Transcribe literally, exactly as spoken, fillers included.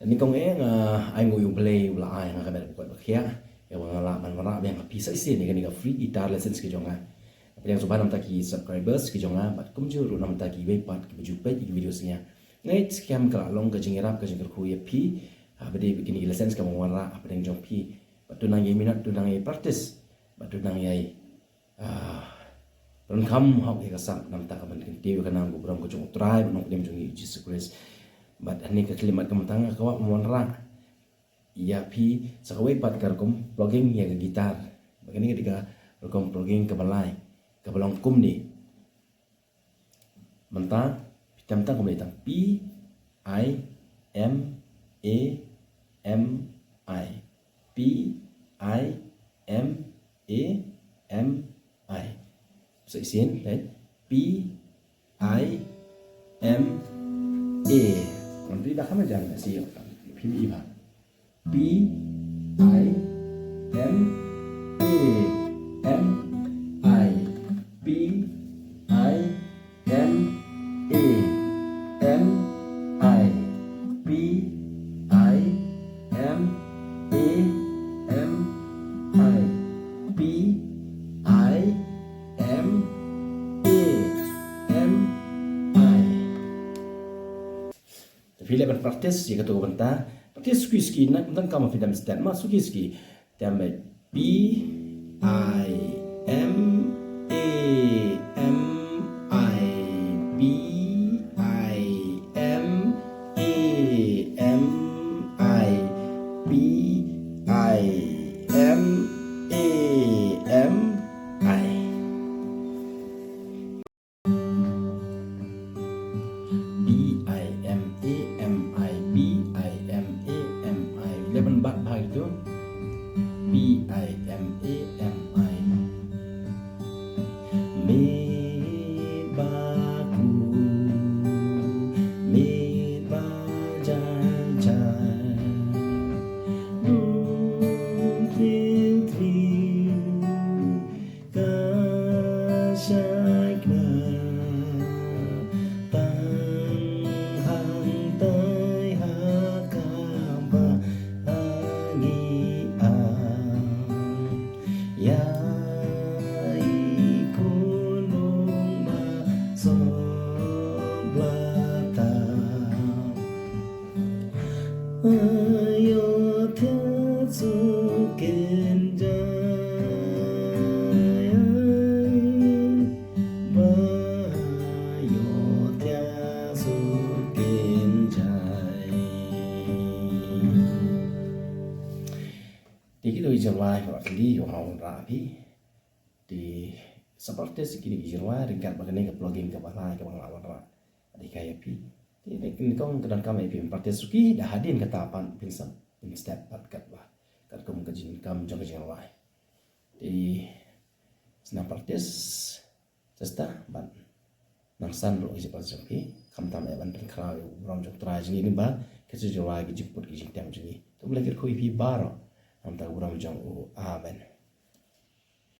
Nyngkong eh nga ai nguh ïa U Blei uba la ai nga ka met bakhuid bakhiah, ïa ba nga lah ban wanrah biang ha phi sa shisien ïa kane ka free guitar lessons ka jong nga. Pdiang sngewbha namta ki subscribers ki jong nga bad kumjuh ruh namta kiwei pat kiba ju peit ïa ki video jong nga. Nga ngeit skhem ka la long ka jingïarap ka jingkyrkhu ïa phi. Haba dei kine ki lessons kaba nga wanrah hapdeng jong phi. Bad to nang ïai minot, to nang ïai practice, bad to nang ïai, ah, pynkham hok ïa ka sap namta ka ban kyntiew ïa ka nam ka burom ka jong U Trai bad Nongpynim jong ngi U Jisu Khrist. Bad hangne ka khyllipmat ka mynta nga kwah ban wanrah ïa phi sa kawei pat ka rukom plogging ïa ka guitar. Bad kane ka dei ka rukom plogging kaba lai, kaba long kumne. Mynta phi tem tang kumne tang: P I M A M I. P I M A M I. Sa shisien, eh? P I M A. Nanti dah kamu jangan sih, kan? P I M A. P I M A M I. P I M A M I. P I M A M I. P I M A M I. Te phi leh ban practice ïa kato ka bynta. Practice suki suki, na bynta kam phi dam step ma suki suki. Tem bad P I M A M I. P I M A M I. P I M A M I. B I M A M I, B I M A M I. Leh ban bat bha ito. B I M A M I. Mih ba ku, mih ba jan jan. Dum tling tling. Ka shait na tang hangtai ha kaba ngi am. Ïa i khun nong ba sop la tam. Ayo thiah suk kynjai, ba ayo thiah suk kynjai. Te kito ki jingrwai ba kali ïa u Hawon Rabi. Te sa practice kine ki jingrwai ryngkat bad kane ka plugin kaba lai kaba nga la wanrah. Ade ka ïa phi. Te nyngkong ka donkam ïa phi ban practice suki, da hadien kata pat phin sa pynstep pat katba, katkum ka jingdonkam jong ka jingrwai. Te sa nang practice, sa sdang bad nang san ruh ka jingpractice jong phi. Khamtam eh ban pynkhraw ïa u burom jong U Trai jong ngi, lyngba ka jingrwai, ka jingput, ka jingtem jong ngi. To U Blei un kyrkhu ïa phi baroh. Ha ka kyrteng U Trai jong ngi. Amen.